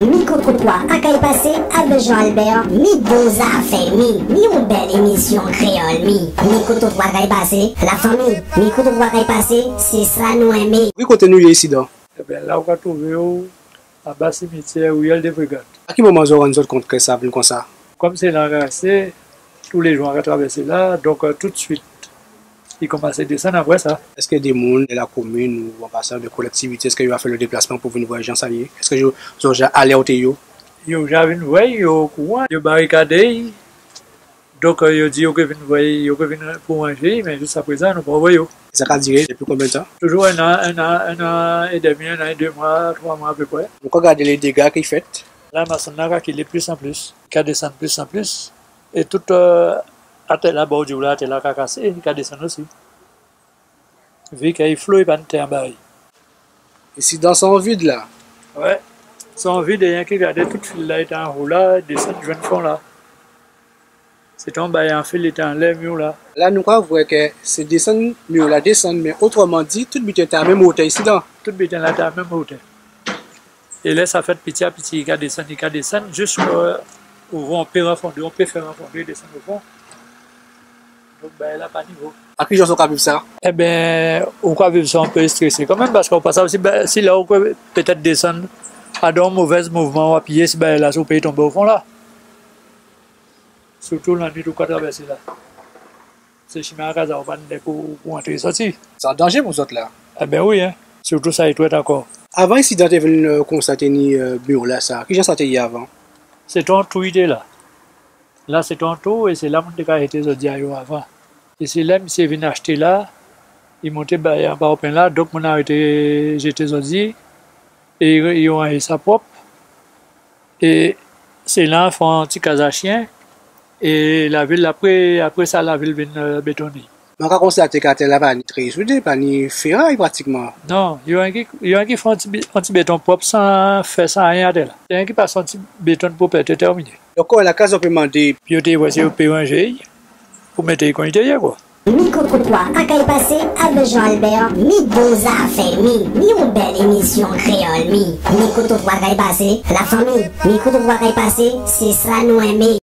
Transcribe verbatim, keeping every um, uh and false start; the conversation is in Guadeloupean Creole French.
Mikrotrotwa a kay pasé avè Jean Albert, mi bon zafè, mi, mi on bèl émisyon kréyòl, mi. Mikrotrotwa a kay pasé, lafanmi, Mikrotrotwa a kay pasé, sé sa nou enmé. Wi, koté nou yé isidan ? Ében, la ou ka twouvé'w anba simityè, riyèl dé Frégat. A ki moman zòt rann zòt kont kè sa vin konsa ? Kòm sé la ka pasé, tou lé jou an ka travèsé la, donk, euh, toutswit, i koumansé désann apré sa. Èskè dé moun dè lakomin ou an pasan dè kolèktivité, èskè yo ja fè lè déplasman pou vin vwè jan sa yé ? Èskè yo, zòt ja alèté yo ? Yo ja vin vwè'y, yo okouran, yo barikadé'y. Donk, euh, yo di yo ké vin vwè'y, yo ké vin pou ranjé'y, mé jiska prézan, nou pa vwè yo. Sa ka diré dépi konbyen tan ? Toujou en an, en an, en an é dèmi, en an é dé mwa, twa mwa apéprè. Nou ka gadé lé déga ki fèt. La, masonn-la ka kilé plis an plis, i ka désann plis an plis. É tout, euh, atè-la, bò ou di'w la, atè-la ka kasé, i ka désann osi. Vi kè i flo, i pa ni tè anba'y. Isidan sé on vid la. Wè. Sé on vid, é yenki gadé tout fil-la, i té anwo la, désann jwenn fon-la. Sé té on bagay an fil, i té anlè mi-la. La, nou ka vwè kè sé désann, mi-la désann, mé otrèman di, tout biten té a menm wotè isidan. Tout biten-la té a menm wotè. É lè sa fèt piti a piti, i ka désann, i ka désann, jis, euh, ou vwè on pé ranfondé, on pé fè ranfondé, désann o fon. Donk, bagay-la pa nivo. A ki jan zòt ka viv sa ? Ében, ou ka viv sa on pé èstrésé kanmenm, paskè ou pa sav si, ben, si lè ou ké pétèt désann, adan on movèz mouvman ou apiyé si bagay-la, si ou pé tonbé o fon la. Sitou lannuit ou ka travèsé la. Sé chimen a kaz a'w, ou pa ni lè pou, pou antré sòti. Sé on danjé pou zòt la. Ében wi, en. Sitou sa étwèt ankò. Avan isidan té vin, euh, konsa té ni, euh, mi-la sa, ki jan sa té yé avan ? Sé té on tou i té la. La sé té on tou, é sé la moun té ka jété zòdi a yo avan. É sé lè misyé vin achté la, i monté ba, anba open la, donk moun arété jété zòdi, é yo, yo ranjé sa pwòp. É sé la fè on ti kaz a chyen, é lavil, apré, apré sa, lavil vin, euh, bétoné. Mwen ka konstaté kè atè-la pa ni trè soudé, pa ni féray pratikman. Non, yo enki, yo enki fè on ti bé-, on ti béton pwòp san fè, san ayen atè-la. Yo enki pasé on ti béton pou pèté, tèminé. Donk, la kaz, ou pé mandé. Pou yo té vwè si yo pé ranjé'y, pou mété'y kon i té yé, kwa. Mikrotrotwa a kay pasé avè Jean Albert, mi bon zafè, mi, mi on bèl émisyon kréyòl, mi. Mikrotrotwa a kay pasé, lafanmi, Mikrotrotwa a kay pasé, sé sa nou enmé.